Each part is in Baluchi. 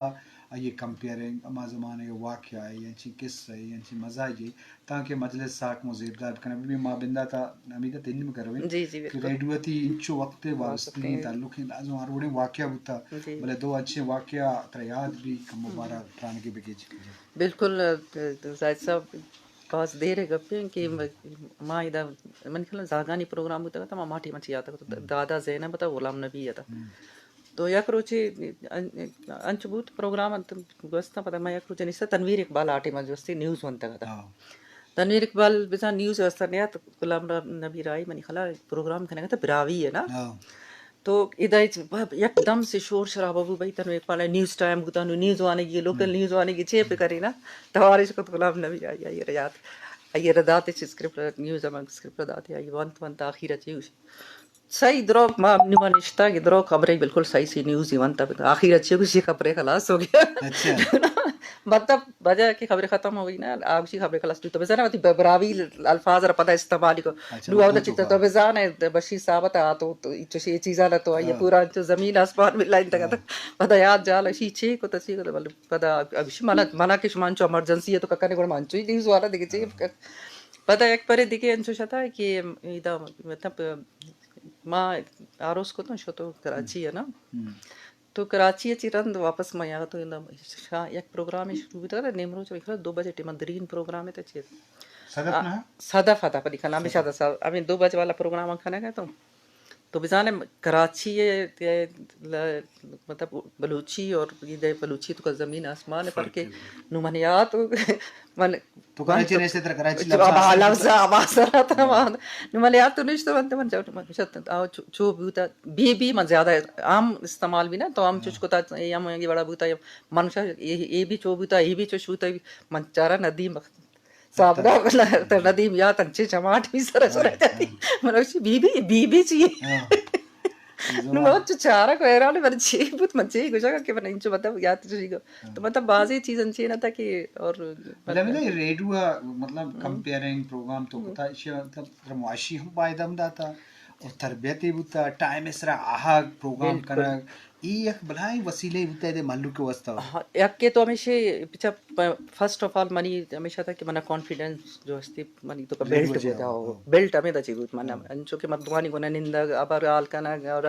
آئی ءِ کمپیئرنگ، ہما زمانگ ءِ واقعہ ءِ، انچیں قصہ ءِ، انچیں مزاحیہ ءِ، تانکہ مجلس ءَ کمو زیبدار بکناں۔ بہ بی ما بندات ءَ حمید ءَ تئی نیمگ ءَ رویں جی، جی، کہ بالکل۔ ریڈیو ءَ تئی انچو وقت ءِ وابستگیں تعلق اِنت، ازاں ہر وڑیں واقعہ بوتا، جی۔ بلے دو انچیں واقعہ ترا یاد بی، کمو بارا ترانگے بگیج۔ جی۔ بالکل، زاہد صاحب، باز دیر ءِ گپے اِنت کہ ما ادا، من خیال ءَ زاگانی پروگرام بوتگ ات، ما ماٹی مچی آتگ ات، دادا زینب ات، غلام نبی ات۔ تو یک روچے ان-، انچو بوت پروگرام انت گوستاں، پدا ما یک روچے نشتہ تنویر اقبال آٹے ما جستی نیوز ونتگ ات۔ تنویر اقبال بزاں نیوز واسطہ نیات، غلام را-، نبی راہی منی خلا پروگرام کنگ ات براہوئی ءَ نا۔ تو ادا ہچ ب-، یک دم سے شور شرابہ بو بھئی، تنویر اقبال نیوز ٹائم بوتا، نو نیوز وانگی، لوکل نیوز وانگی، چے پہ کرینا؟ توارش کت غلام نبی راہی، آئی را یات، آئی را دات چی اسکرپٹ، نیوز ہم اسکرپٹ دات، آئی ونت ونت آخیر چی سہی دروک ما نی ما نشتگ، دروک خبرے بالکل سہی سہی نیوز ہی ونتا۔ آخیر ءَ چے گوشی خبرے خلاص ہو گیا۔ مطلب وجہ کہ خبرے ختم ہو گئی نا، آ گوشی خبرے خلاص تو بزانے وتی براہوئی الفاظ را پدا استعمال کو۔ نو اودا چیتا تو بزانے بشیر صاحب تا تو، تو چیزا نہ تو، یہ پورا انچو زمین آسمان ملا انت۔ پدا یاد جال شی چے کو تسی کو، بلے پدا گوشی منا، منا کہ شما انچو ایمرجنسی ہے تو ککنے گڑا من چوی نیوز والا دیگه چے۔ پدا یک پرے دیگه انچو شتا کہ ادا مطلب ما آروس کتوں شتوں کراچی ءَ نا۔ تو کراچی ءَ چی رند واپس ما یاتوں، ادا شا-، یک پروگرامے شروع بوتگ ات، نیمروچ ءَ دو بجے ٹیم ءَ درین پروگرام ات چی۔ صدف آ، نا؟ صدف ات، پدی کنا ہمیشہ دا صاحب، ہمیں دو بجے والا پروگرام کنگ ءَ تو۔ تو بزانے کراچی ءَ تے ل-، مطلب بلوچی اور یہ دے بلوچی تو کا زمین آسمان ہے، فرق ہے۔ نو من یاد من تو کراچی نشتے تر کراچی لفظ آسان لفظ ہے۔ آواز رہا تھا وہاں۔ نو من یاد تو نشتے بنتے من جاؤ، من شت، آؤ چو، چو بوتا، بی بی من زیادہ ہم استعمال بھی نا، تو ہم چوش کو تا، یہ ہم یہ بڑا بوتا، یہ من شا، یہ، یہ بھی چو بوتا، یہ بھی چوش بوتا، من چارا ندیم صاحب دا، تو ندیم یا تنچے چماٹ بھی سر سر جاتی۔ من گوشی، بی بی، بی بی چی؟ نو چو چارا کو حیران، من چی بوت، من چی گوشا کہ من انچو مطلب یاد چی گو۔ تو مطلب بازی چیز انچے نہ تھا کہ اور بلے مطلب ریڈیو مطلب کمپیئرنگ پروگرام تو کتا، ایشی مطلب ترا معاشی ہم فائدہ ہم داتا اور تربیت ہی بوتا، ٹائم سرا آہگ پروگرام کنگ، ای یک بلاہیں وسیلے بوتا دے مہلوک واسطہ۔ ہاں، یک کہ تو ہمیشہ پچا پ-، فرسٹ آف آل منی ہمیشہ تھا کہ منا کانفیڈنس جو ہستی منی تو بلڈ بوتا ہو، بلڈ ہمیں دا چی بوت منا، انچو کہ مردمانی گونا نندگ، ابر حال کنگ اور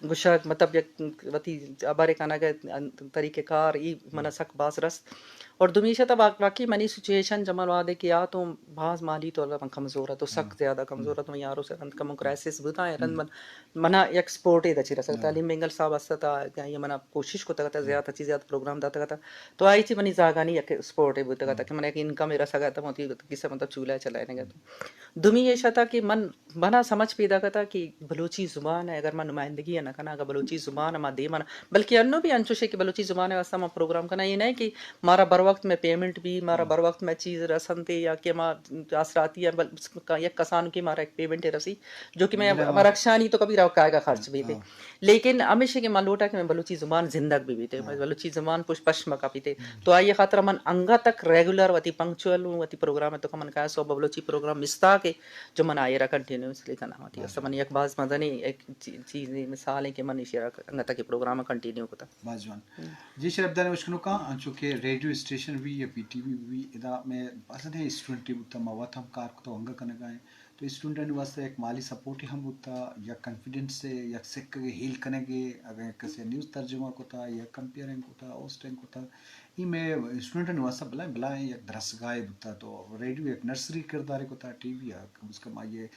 گوشگ، مطلب یک وتی ابر کنگ طریقہ کار، ای منا سک باز رست۔ اور دومی شتا واق-، واقعی منی سچویشن جمال وہدے کہ آ تو باز مالی طور پر من کمزور اتوں، سک زیادہ کمزور اتوں، من یارو سے رند کمو کرائسس بوتا ہے، رند من، منا یک سپورٹ اے دا چی رسگ۔ تعلیم بینگل صاحب ہستا، آئی منا کوشش کتگ ات زیادہ چی زیادہ پروگرام داتگ ات، تو آئی چی منی زاگانی یک سپورٹ اے بوتگ ات کہ من یک انکم اے رسگ ات، من وتی کسہ مطلب چولہ چلائینگ ات۔ دومی ایش ات کہ من، منا سمجھ پیداک ات کہ بلوچی زبان ہے، اگر من نمائندگی نہ کناں، اگر بلوچی زبان ما دیما نہ، بلکہ انو بھی انچوش ہے کہ بلوچی زبان ہے واسطہ ما پروگرام کناں، یہ نہیں کہ مارا بر وقت میں پیمنٹ بھی، مارا بر وقت میں چیز رسنتے یا کہ ما آسراتی ہیں، بل-، یک کسان کی مارا ایک پیمنٹ رسی، جو کہ میں رکشانی تو کبھی روکائے گا خرچ بھی تھے۔ لیکن ہمیشہ کہ من لوٹا کہ میں بلوچی زبان زندگ بھی بیتے، میں بلوچی زبان پش پش مکا پیتے۔ تو آئی خاطر من انگا تک ریگولر وتی پنکچوئل ہوں، وتی پروگرام تو من کہا سو بلوچی پروگرام مستا کے جو من آئی را کنٹینیوسلی کناں وتی۔ اصلا من یک باز مزنی ایک چی-، چیز مثال ہے کہ من ایشی را انگا تک پروگرام کنٹینیو کتا۔ باز جوان۔ جی شرف دار اشکنوکاں، انچو کہ ریڈیو اسٹیشن بھی یا پی ٹی وی بھی ادا میں اصل ہے اسٹوڈنٹ بوتا، ما وت ہم کار کتا انگا کنگا ہیں۔ تو اسٹوڈنٹانی واسطہ یک مالی سپورٹے ہم بوتا، یک کانفیڈنس ءِ، یک سکگ ءِ ہیل کنگ ءِ، اگاں کسے نیوز ترجمہ کتا، یا کمپیئرنگ کتا، ہوسٹنگ کتا، اے مئے اسٹوڈنٹانی واسطہ بلاہیں، بلاہیں یک درسگاہے بوتا۔ تو ریڈیو یک نرسری کردارے کتا، ٹی وی ءَ کم از کم آئی ءِ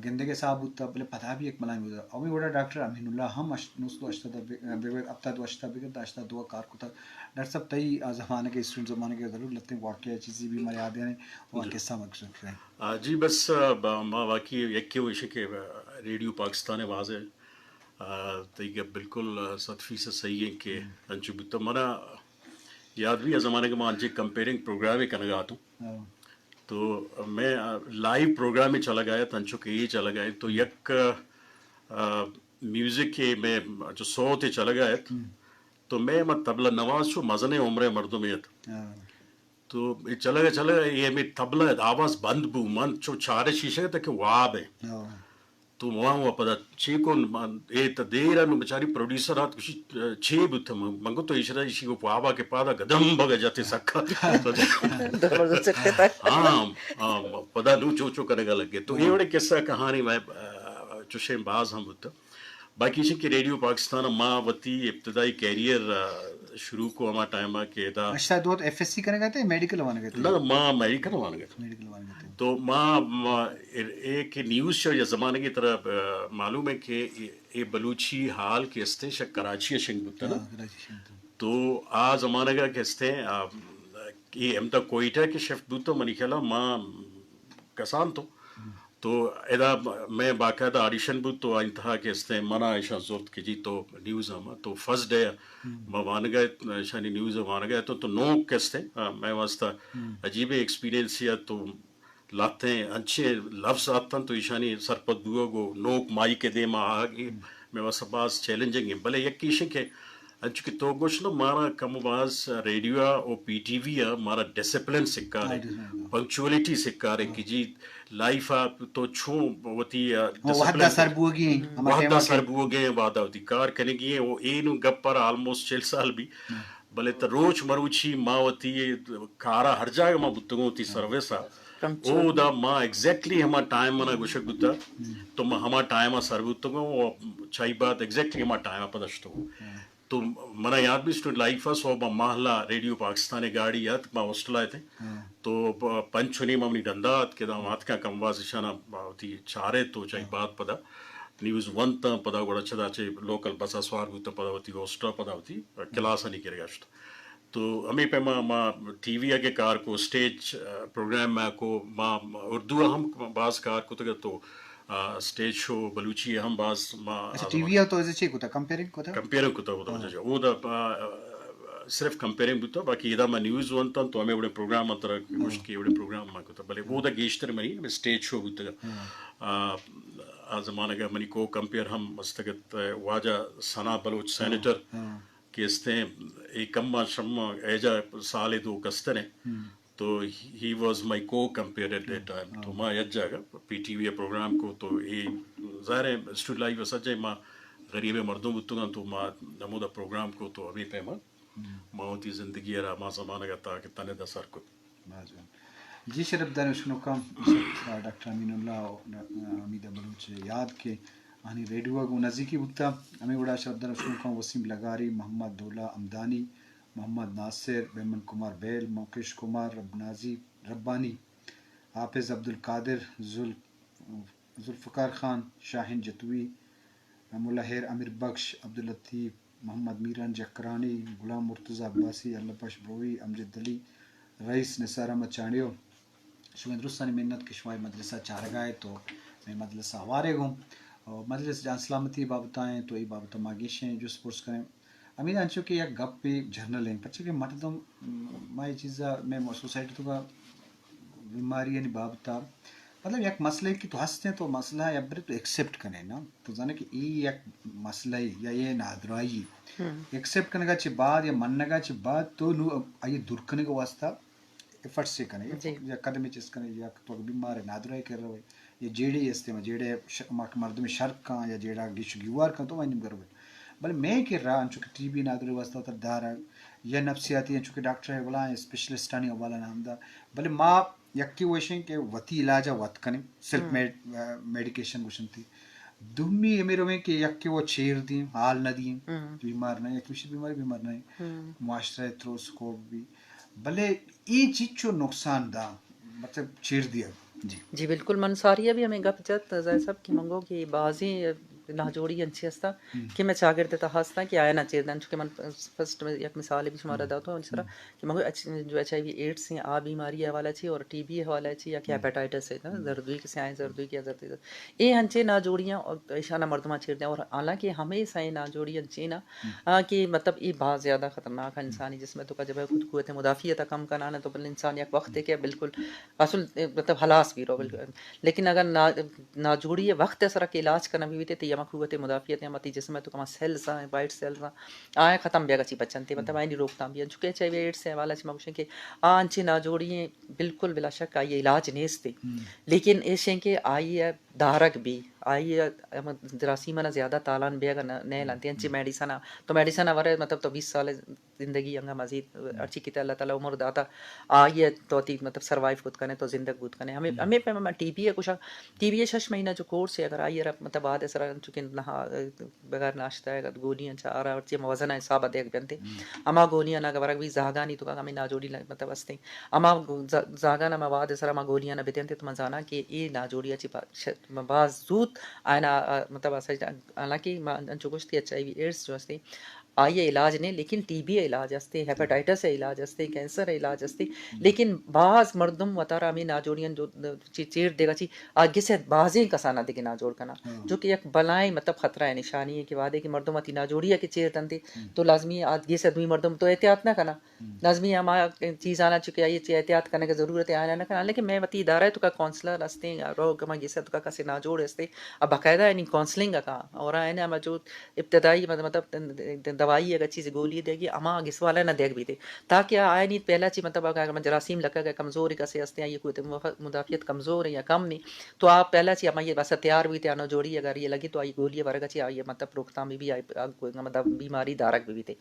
گندگ ءِ حساب بوتا، بلے پدا بھی یک بلاہیں بوتا۔ ہمے وڑا ڈاکٹر امین اللہ ہم ہشت، نو سد و ہشتاد ءَ بگر، ہپتاد و ہشت ءَ بگر تا ہشتاد دو ءَ کار کتا۔ ڈاکٹر صاحب، تئی آ زمانگ ءِ، اسٹوڈنٹ زمانگ ءِ ضرور لتیں واقعہ چیزے بھی مارا یاد ہے، وہ قصہ مکسود کریں۔ آ، جی بس، آ، ب-، ما واقعی یکے وش کہ ریڈیو پاکستان ءِ واضح، آ، تئی گپ بالکل، آ، صد فیصد صحیح ہے کہ انچو بوتا۔ منا یاد بھی ہے زمانے کہ ما انچیں کمپیئرنگ پروگرام کنگا اتوں۔ تو میں، آ، لائیو پروگرام چلگا ات، انچو کہ یہ چلگا ات تو یک، آ، میوزک کے میں جو صوت چلگا ات تو میں ما طبلہ نواز چو مزن عمر مردم ات۔ تو یہ چلگا چلگا یہ میں طبلہ آواز بند بو، من چو چارے شیشہ تک واب ہے۔ تو ماں و پدا چے کن، من اے تا دیر انو بچاری پروڈیوسر آت گوشی، چے بوت؟ من، من گو تو ایشرا ایشی کو پوابا کے پادا گدم بگا جاتے سکا۔ زبردست چکتا۔ ہاں، ہاں، پدا نو چو چو کنگا لگے۔ تو اے وڑے قصہ کہانی میں، آ، چوشیں باز ہم بوتا۔ باقی ایشی کہ ریڈیو پاکستان ما وتی ابتدائی کیریئر، آ، شروع کو ہما ٹائم آ کہ ادا ہشتاد دو ایف ایس سی کنگا تے، میڈیکل وانگا تے؟ نہ، ما میڈیکل وانگا تے۔ میڈیکل وانگا تے۔ تو ما، ما اے، اے کہ نیوز شو یا زمانگی طرح، آ، معلوم ہے کہ اے، اے بلوچی ہال کہ استے شک کراچی شنگ بوتا نا۔ ہاں، کراچی شنگ بوتا۔ تو آ زمانگا کہ استے، آ، اے ہم تا کوئٹہ کہ شفٹ بوتا منی خیالا ما کسان تو۔ تو ادا میں باقاعدہ آڈیشن بوت تو آئی تہا کہ استیں منا ایشاں زرت کہ جی تو نیوز ہم تو فرسٹ ڈے ما وانگا ایشانی نیوز وانگا تو، تو نوک استیں، آ، میں واسطہ عجیب ایکسپیرینس یا تو لاتیں انچیں لفظ آتن تو ایشانی سرپد بوگ و نوک مائی کے دیما آگ میں واسطہ باز چیلنجنگ ہے۔ بلے یک ایشیں کہ انچو کہ تو گوش نا، مارا کم و باز ریڈیو ء و پی ٹی وی ء مارا ڈسپلن سکارے، ہاں، ڈسپلن۔ پنکچوئلٹی سکارے کہ جی لائف ء تو چون وتی، آ، وہدا ڈسپلن سر بوگی ہیں، ہما وہدا ٹائم ء سر کہ بوگی ہیں، وہدا وتی کار کنگی ہیں، و اینو گپ پر آلموسٹ چل سال بھی۔ ہاں۔ بلے تو روچ مروچی ما وتی کارا ہر جاگہ ما بوتگوں وتی سروس ء۔ او دا ما ایگزیکٹلی ہما ٹائم منا گوشگ بوتا، تو ما ہما ٹائم ء سر بوتگوں و چائی بعد ایگزیکٹلی ہما ٹائم ء پدشتگوں۔ تو منا یاد بھی اسٹوڈنٹ لائف ء سوب ء ماہلا ریڈیو پاکستان ء گاڑی ات، ما ہاسٹل ء اتیں۔ ہاں۔ تو پ-، پنچ و نیم منی ڈندا ات کہ دا آتکاں کم باز اشانا وتی چارے تو چاہی بعد پدا نیوز ون تاں پدا گڑا چدا چہ لوکل بس ء سوار بوتاں پدا وتی ہاسٹل ء پدا وتی کلاس آنی کرگا شت۔ تو ہمے پیما ما ٹی وی ء کہ کار کو، اسٹیج، آ، پروگرام ما کو، ما اردو ء ہم باز کار کتگ تو، آ، اسٹیج شو بلوچی ء ہم باز ما اچھا، ٹی وی ء تو ایسے چی کتا، کمپیئرنگ کتا؟ کمپیئرنگ کتا، او دا، ہاں۔ او دا، آ، صرف کمپیئرنگ بوتا، باقی ادا ما نیوز ونتن تو ہمے وڑے پروگرام انتر گوشت کہ وڑے پروگرام ما کتا، بلے او دا گیشتر منی ہمے اسٹیج شو بوتا۔ ہاں۔ آ، آ زمانگ ء منی کو کمپیئر ہم مستگت، آ، واجہ ثنا بلوچ سینیٹر۔ ہاں۔ کہ استیں اے کم ء شم ایجا سال ء دو کستر ہیں۔ تو he was my co-compare at that time۔ تو ما یک جاگہ پی ٹی وی ء پروگرام کو تو اے ظاہر ہے اسٹوڈیو لائف ء سجے ما غریب مردم بوتگاں تو ما ہمودا پروگرام کو تو ہمے پیما ما وتی زندگی ء را ما زمانگ ء تا کہ تنے دا سر کت۔ باز جوان۔ جی شرپداریں شنوکاں، ڈاکٹر امین اللہ و حمیدہ بلوچ ء یاد کہ آنی ریڈیو ء گوں نزیکی بوتا۔ ہمے وڑا شرپداریں شنوکاں وسیم لغاری، محمد دولا ہمدانی، محمد ناصر، بیمن کمار بیل، مکیش کمار ربنازی، ربانی، حافظ عبدالقادر، ذوال-، ذوالفقار خان، شاہین جتوئی، ملا ہیر، امیر بخش، عبداللطیف، محمد میران جکرانی، غلام مرتضی عباسی، اللہ بخش بروئی، امجد علی، رئیس نثار احمد چانڈیو، شمئے درستانی منت کہ شما اے مجلس ء چارگا ات و مئے مجلس ء ہوارے گوں۔ و مجلس جان سلامتی بابت ء انت و اے بابت ء ما گیشیں جست پرس کنیں۔ امید انچو کہ یک گپے جنرل انت، پرچہ کہ مردم، م، ما اے چیز ء مئے سوسائٹی توکا بیماریانی بابت ء، مطلب، یک مسئلہ کہ تو ہست انت، تو مسئلہ ء یبرے تو ایکسپٹ کنے نا، تو زانے کہ اے یک مسئلہ ء یا اے نادراہی ء۔ ایکسپٹ کنگا چہ بعد یا منگا چہ بعد تو نو آئی دور کنگ واسطہ ایفرٹس ء کنے، یک، یک قدمے چست کنے، یا تو اگہ بیمار ئے، نادراہی کر روئے، یا جیڑے ہستے، ما جیڑے ش-، ما کہ مردم شر کن یا جیڑا گیش گیوار کن تو ما نیم کر روئے۔ بلے مئے کرا انچو کہ ٹی بی نادراہی واسطہ وتر دارگ یا نفسیاتی انچو کہ ڈاکٹر ء بلاہیں اسپیشلسٹانی حوالہ نام دا، بلے ما یکے وشیں کہ وتی علاج ء وت کنیں، سیلف میڈ-، آ، میڈیکیشن گوشنتی۔ دومی ہمے رویں کہ یکے وہ چیر دیں، حال نہ دیں، بیمار نہ، یکے وشی بیماری بیمار نہ، معاشرہ تروس کو بھی۔ بلے اے چیز چو نقصان دا، مطلب چیر دیا۔ جی۔ جی بالکل، من ساری ء بھی ہمیں گپ جت زاہد صاحب کہ منگو کہ بازیں ناجوڑی انچی ہستا کہ میں چاگرد تہا ہستا کہ آیا نہ چیر دن، چونکہ من فرسٹ میں یک مثال بھی شمارا داتا ہوں سرا کہ منگو اچ-، جو ایچ آئی وی ایڈز ہیں، آ بیماری حوالہ چی اور ٹی بی حوالہ چی یا کہ ہیپاٹائٹس ہے نا، زردوئی کے سیاہیں زردوئی کے زردوئی۔ اے انچیں ناجوڑیاں ایشاناں مردماں چیر دیں، اور حالانکہ ہمے سئیں ناجوڑی انچیں نا، آ، کہ مطلب اے بہت زیادہ خطرناک ہے انسانی جسم تو کا جب ہے خود قوت مدافعت کم کنانا تو بل انسان یک وقت ہے کہ بالکل اصل مطلب ہلاس بھی رو بالکل۔ لیکن اگر نا-، ناجوڑی وقت سرا کہ علاج کرنا بھی بیتے تو یما قوت مدافعت یا متی جسم تو کما سیلز ہیں، وائٹ سیلز ہیں، آئیں ختم بیگا چی بچنتے، مطلب آئینی روک تھام بھی۔ چونکہ ایچ آئی وی ایڈز سے حوالہ سے ما گوشیں کہ آ انچیں ناجوڑی ہیں، بالکل بلا شک آئی علاج نیست ہے۔ لیکن ایشیں کہ آئی دارگ بھی آئی ءَ ہما جراثیم ءَ زیادہ تالان بیگ ءَ نہ، نہ لنت، انچیں میڈیسن ءَ، تو میڈیسن ءَ ورے، مطلب، تو بیست سال زندگی انگا مزید، ہرچی کہ اللہ تعالی عمر داتا، آئی ءَ تو وتی، مطلب، سروائیو کت کنے، تو زندگ بوت کنے۔ ہمیں، ہمیں پہ ٹی بی ءَ کشا، ٹی بی ءَ شش مہینہ جو کورس ہے، اگر آئی ءَ را، مطلب، بعد ءَ سرا چونکہ نہ، بغیر ناشتہ ءَ گولی انچا آرا، ہرچی وزن ءِ حساب ءَ دیگ بنتے۔ ہما گولیاں اگہ ورگ بی زہگانی تو ہمیں ناجوڑی لگ-، مطلب، استیں۔ ہما ز-، زہگان ہما وہد ءِ سرا ہما گولیاں نہ بدینتے تو من زاناں کہ اے ناجوڑی ءَ چی پا-، ش-، باز زوت آئینا، آ، مطلب، اسا، حالانکہ ما انچو گوشت کہ ایچ آئی وی ایڈز جو استیں، آئی ءِ علاج نہیں، لیکن ٹی بی ءِ علاج استیں، ہیپاٹائٹس ءِ علاج استیں، کینسر ءِ علاج استیں، لیکن باز مردم وتارا ہمیں ناجوڑیاں جو چی-، چیر دیگا چی آ گس ءَ بازیں کساناں دگہ ناجوڑ کناں، جو کہ یک بلائیں، مطلب، خطرہ ءِ نشانی ہے کہ وہدے کہ مردم وتی ناجوڑی ءَ کہ چیر دنتے تو لازمی آ گس ءَ دوئی مردم تو احتیاط نہ کناں۔ لازمی ہما چیزانا چونکہ آئی چی احتیاط کنگ ءِ ضرورت ہے، آئینا نہ کناں۔ لیکن میں وتی ادارہ ءِ توکا کونسلر استیں، رو کہ ما گس ءِ توکا کسے ناجوڑ استیں، اب باقاعدہ یعنی کونسلنگ ءَ کاں اور آئینا ہما جو ابتدائی، مطلب، دوائی اگر چیز گولی دیگی، ہما گس والا نہ دیگ بیتے، تاکہ آئینی پہلا چی، مطلب، اگر ہمیں جراثیم لگا گئے، کمزور کسے ہستے، آئی کوئی مف-، مدافعت کمزور ہے یا کم نہیں، تو آپ پہلا چی ہمیں یہ بس تیار بیتے، آنو جوڑی اگر یہ لگی تو آئی گولی ورگا چی آئی، مطلب، روکتھام بی، آئی، آ، کوئی، مطلب، بیماری دارگ بیتے۔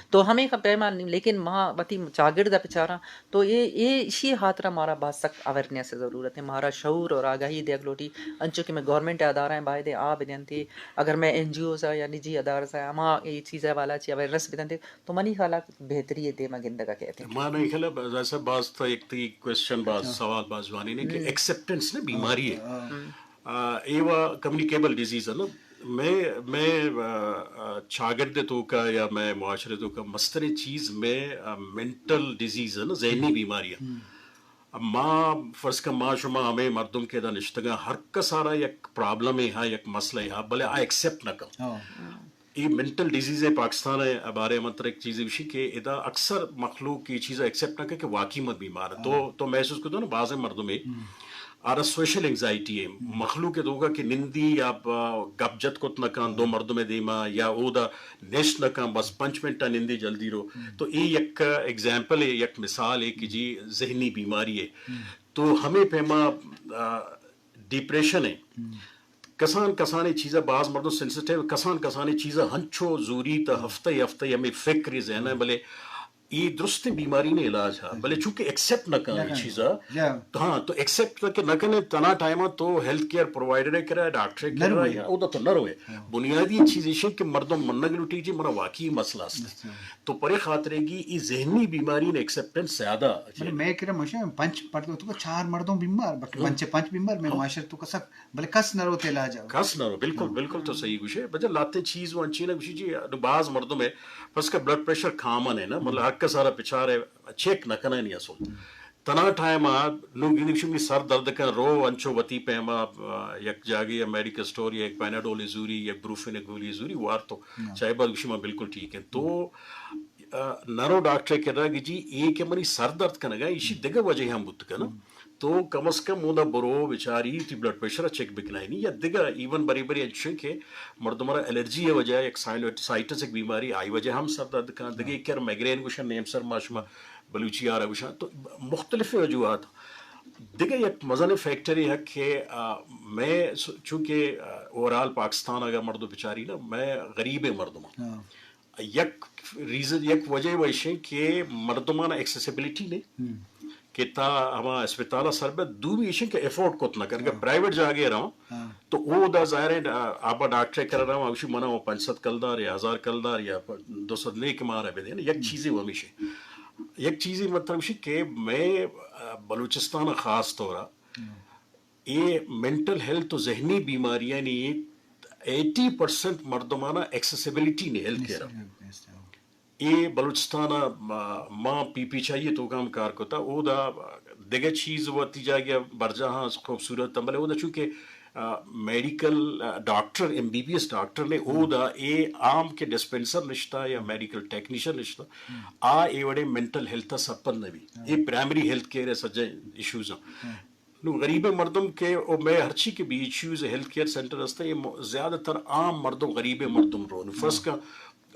تو ہمیں کا پیما نہیں، لیکن ما وتی چاگرد پچاراں، تو اے، اے اشی خاطر مارا باز سک اویئرنیس ضرورت ہے، مارا شعور اور آگاہی دیگ لوٹی، انچو کہ میں گورنمنٹ ادارہ ہیں، باید آ بدینتے، اگر میں این جی اوز یا نجی ادارہ ہیں، ہما اے چیز والا چی اویئرنیس بدینتے، تو منی خیال ءَ بہتری ءِ دیما گندگ ءَ کئیت۔ ما نہ خیال ءَ ز-، ز-، باز تا یک تئی کوئسچن باز، سوال باز جوانی نے کہ ایکسپٹنس نے بیماری ہے۔ آ، اے وا کمیونیکیبل ڈیزیز ہے نا۔ میں، میں، آ، آ، چاگرد توکا یا میں معاشرے توکا مستریں چیز میں، آ، مینٹل ڈیزیز ہے نا، ذہنی بیماری ہے۔ اب ما فرض کن ما شما ہمیں مردم کہ ادا نشتگاں، ہر کسارا یک پرابلم ہے، یک مسئلہ ہے، بلے آ ایکسپٹ نہ کن۔ اے مینٹل ڈیزیز ہے پاکستان ہے، بارے من ترا ایک چیز وشی کہ ادا اکثر مخلوق یہ چیز ایکسپٹ نہ کر کہ واقعی من بیمار ہے۔ تو، تو محسوس کرتا نا، بعض مردم ہے، آرا سوشل اینگزائٹی ہے، مخلوق ہے دوگا کہ نندی یا ب-، گپ جت کت نہ کن، دو مردم ہے دیما یا اودا نشت نہ کن، بس پنچ منٹ نندی جلدی رو۔ تو یہ یک ایگزامپل ہے، یک مثال ہے کہ جی ذہنی بیماری ہے۔ تو ہمیں پیما، آ، ڈپریشن ہے۔ کسان کسانیں چیزا باز مردم سینسٹیو، کسان کسانیں چیزا ہنچو زوری تا ہفتہ ہفتہ ہمیں فکر ذہن ہے، بلے یہ درستیں بیماری نے علاج ہے، بلے چونکہ ایکسپٹ نہ کن یہ چیزا۔ ہاں، تو ایکسپٹ نہ کہ نہ کنے تنا ٹائما تو ہیلتھ کیئر پرووائیڈر کرا، ڈاکٹر کرا، اودا تو نہ روے۔ بنیادی چیز یہ کہ مردم منگ لوٹی جی منا واقعی مسئلہ است۔ تو پرے خاطرے گی یہ ذہنی بیماری نے ایکسپٹنس زیادہ۔ بلے میں کرا مشا پنچ پردو تو چار مردم بیمار، بلکہ پنچ پنچ بیمار، میں معاشرے تو سک بلے کس نہ روت علاج ءَ۔ کس نہ رو، بالکل، بالکل تو صحیح گوشے۔ بجا لاتے چیز و انچینا گوشی جی، نو باز مردم ہے، بس کا بلڈ پریشر کامن ہے نا، مطلب ہر کس آرا پچار ہے، چیک نہ کنا نہیں اصول۔ تنا ٹائم آ، نو گندی گوشی منی سر درد کن رو، انچو وتی پیما، آ، یک جاگے یا میڈیکل سٹور یا یک پیناڈول زوری، یک بروفین گولی زوری، وار تو چاہے بعد گوشی ما بالکل ٹھیک ہے۔ تو، آ، نہ رو ڈاکٹر کرا گی جی، اے کہ منی سر درد کنگا، ایشی دگہ وجہ ہم بوت کنا۔ تو کم از کم اودا برو بچاری تی بلڈ پریشر چیک بکنائینی یا دگہ ایون بری بری انچوش کہ مردم را الرجی ہے وجہ یک سائنوسائٹس ایک بیماری آئی وجہ ہم سر درد کن، دگہ ایک کر مائگرین گوشن نیم سر ما شما بلوچی آرا گوشن تو مختلف وجوہات۔ دگہ یک مزن فیکٹر ہے کہ، آ، میں س-، چونکہ، آ، اوورال پاکستان اگر مردم بچاری نا میں غریب مردم ہوں۔ یک ریزن، یک وجہ وہ ایشیں کہ مردمان ایکسیسیبلٹی نے کہ تا ہما اسپتال سر بہ دومی ایشیں کہ افورڈ کت نہ کر کہ پرائیویٹ جاگے رہا تو او دا ظاہر ہے آبا ڈاکٹر کر رہا ہوں اوشی منا وہ پنچ سد کلدار یا ہزار کلدار یا دو سد نے کہ مارا بدے نا۔ یک چیزی وہ ہمیشہ یک چیزی مطلب ایشی کہ میں بلوچستان خاص طور اے مینٹل ہیلتھ و ذہنی بیماریانی ایٹی پرسنٹ مردمانا ایکسیسیبلٹی نے ہیلتھ کیئر۔ اے بلوچستان ما پی پی چائی تو کام کار کتا او دا دگہ چیز وتی جاگہ برجاہاں خوبصورت بلے او دا چونکہ medical doctor M B B S doctor نے او دا اے عام کے ڈسپنسر نشتا یا میڈیکل ٹیکنیشن نشتا آ اے وڑے مینٹل ہیلتھ سپن نبی اے پرائمری ہیلتھ کیئر سجے ایشوز ہیں۔ نو غریب مردم کہ او میں ہرچی کہ B H Us health care centre ہستے یہ زیادہ تر عام مردم غریب مردم رو نو فرض کا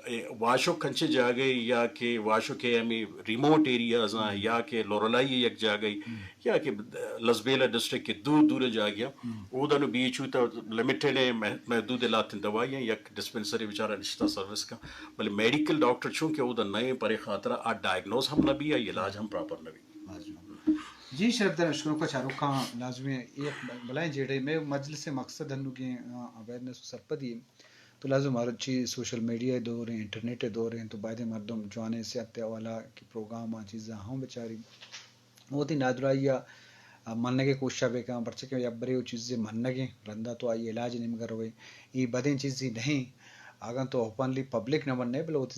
اے واشک انچیں جاگہے یا کہ واشک ءِ ہمے ریموٹ ایریاز آں یا کہ لورالائی ءِ یک جاگہے یا کہ لسبیلہ ڈسٹرکٹ کہ دور دور جاگہے آں، اودا نوں بی ایچ یو تہ لمیٹڈ ایں، مح-، محدود ایں، لہتیں دوائی ایں، یک ڈسپنسری بیچارہ نشتہ سروس کاں، بلے میڈیکل ڈاکٹر چونکہ اودا نہ ایں، پرے خاطرا آ ڈائگنوز ہم نہ بی، آئی علاج ہم پراپر نہ بی۔ جی شرف دار، اشکنوکا چاروکاں لازمی ایں، اے یک بلائیں جیڑہ ایں۔ مئے مجلس ءِ مقصد ہنوگیں، آ، اویئرنس و سرپدی ایں۔ تو لازم مرچی سوشل میڈیا ءِ دور ایں، انٹرنیٹ ءِ دور ایں، تو باید ایں مردم جوانیں صحت ءِ حوالہ کہ پروگرام آں چیزاں ہم بچاری، وتی نادراہی ءَ منگ ءِ کوشش ءَ بکن، پرچہ کہ یک برے او چیزے منگ ایں، رندا تو آئی علاج ءِ نیمگ ءَ روئے، اے بدیں چیزے نہ ایں۔ اگاں تو اوپنلی پبلک نہ منئے، بلے وتی